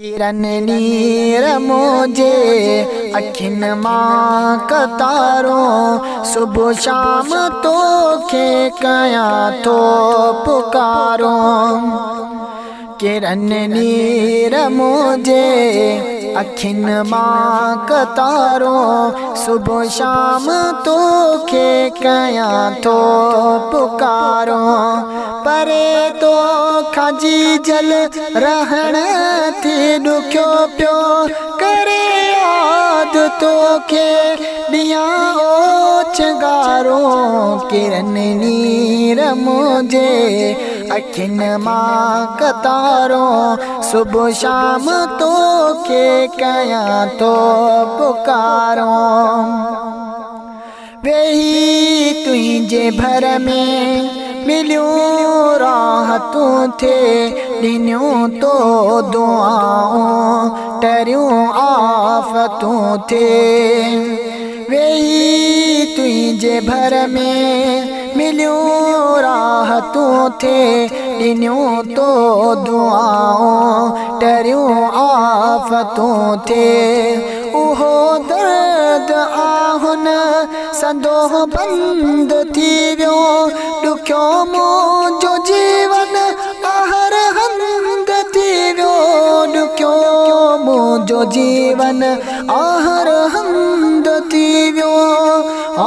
ڪرن نير منهنجي اکين مان قطارون، صبح شام توکي ڪيان ٿو پڪارون. ڪرن نير منهنجي اکين مان قطارون، صبح شام توکي ڪيان ٿو پڪارون. پري تو کان جيجل رهڻ ٿي ڏکيو پيو، ڪري ياد توکي ڏيان اوڇنگارون. ڪرن نير منهنجي اکين مان قطارون، صبح شام توکي ڪيان ٿو پڪارون. ويهي تنهنجي ڀر ۾ مليون راحتون ٿئي، ڏنيون تو دعائون ٽريون آفتون ٿئي. ويهي تنهنجي ڀر ۾ مليون راحتون ٿئي، ڏنيون تو دعائون ٽريون آفتون ٿئي. اهو درد آهن سندو بند ٿي ويو، ڏکيو منهنجو جيون آهر هنڌ ٿي ويو. ڏکيو منهنجو جيون آهر هنڌ ٿي ويو. آ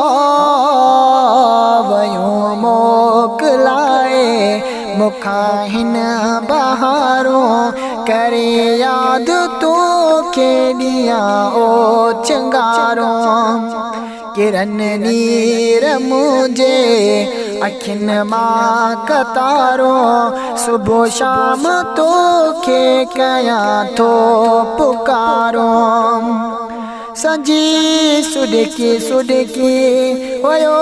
ويون موڪلائي مون کان هن بهارون، ڪري ياد توکي ڏيان اوڇنگارون. ڪرن نير منهنجي اکين مان قطارون، صبح شام توکي ڪيان ٿو پڪارون. سنجي سڏڪي سڏڪي ويو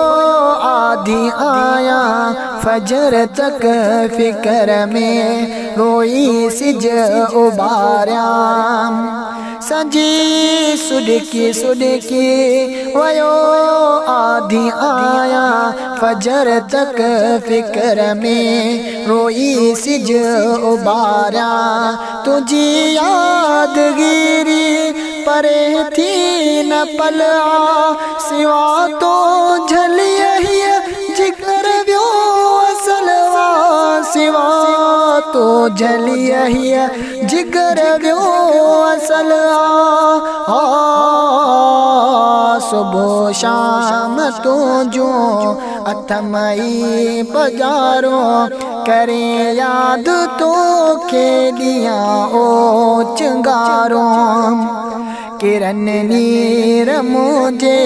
آڌي آيان، فجر تڪ فڪر ۾ روئي سج اڀاريان. سنجي سڏڪي سڏڪي ويو آڌي آيان، فجر تڪ فڪر ۾ روئي سج اڀاريان. تنهنجي يادگيري پري ٿي نه پل آ، سوا تو جهلي هيءَ جگر ويو اصل آ. سوا تو جهلي هيءَ جگر ويو اصل آ. صبح شام تنهنجون اٿم ئي پڄارون، ڪري ياد توکي ڏيان اوڇنگارون. ڪرن نير منهنجي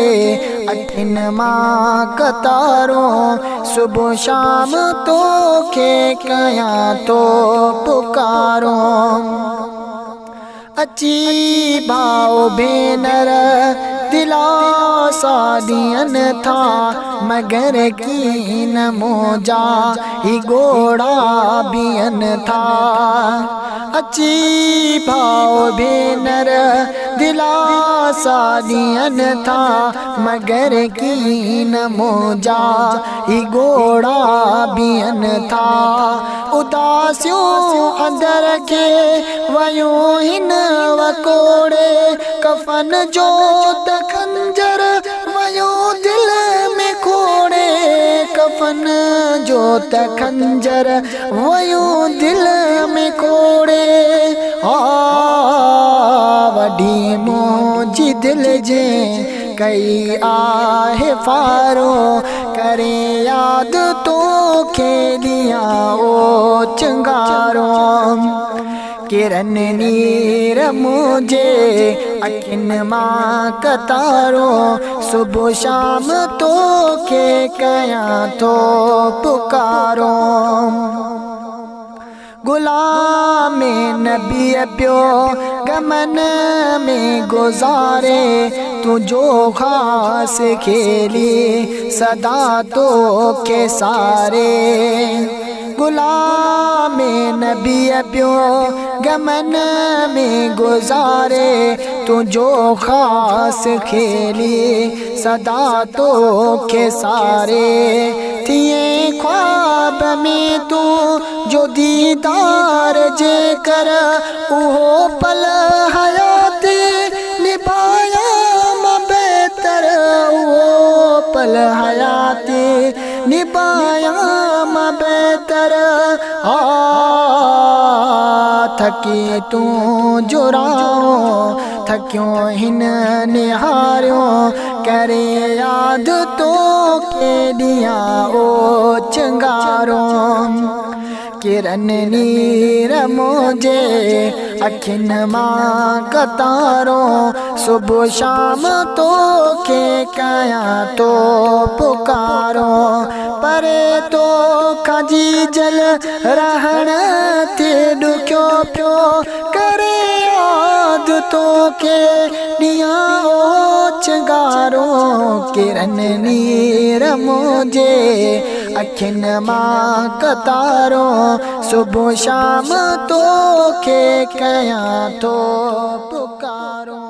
اکين مان قطارون، صبح شام توکي ڪيان ٿو پڪارون. اچي ڀاءُ ڀينر دلاسا ڏين ٿا، مگر ڪين منهنجا هي ڳوڙها بيهن ٿا. اچي ڀاءُ ڀينر دلاسا ڏين ٿا، مگر ڪين منهنجا هي ڳوڙها بيهن ٿا. اداسيون اندر کي ويون هن وڪوڙي، ڪفن جو ته خنجر ويو دل ۾ کوڙي. ڪفن جو ته خنجر ويو دل ۾ کوڙي. آ وڏي منهنجي دل جي ڪئي آهي فارو، ڪري ياد توکي ڏيان اوڇنگارون. ڪرن نير منهنجي اکين مان قطارون، صبح شام توکي ڪيان ٿو پڪارون. غلام نبي پيو غمن ۾ گذاري، تنهنجو خاص کيلي سدا توکي ساري. غلام نبي پيو غمن ۾ گذاري، تنهنجو خاص کيلي سدا توکي ساري. ٿئي خواب ۾ تون جو ديدار جي ڪر، اهو پل نڀايان مان بهتر ها. ٿڪي تون جرائو، ٿڪيو هن نهاريو، ڪري ياد توکي ڏيان او چنگارو. ڪرن نير منهنجي اکين مان ڪتارو، صبح شام توکي ڪيان ٿو پڪارو. پري توکان جيجل رهڻ تي ڏکيو پيو، ڪري ياد توکي ڏيان اوچگارو. ڪرن نير منهنجي اکين مان ڪتارو، صبح شام توکي ڪيان ٿو پڪارو.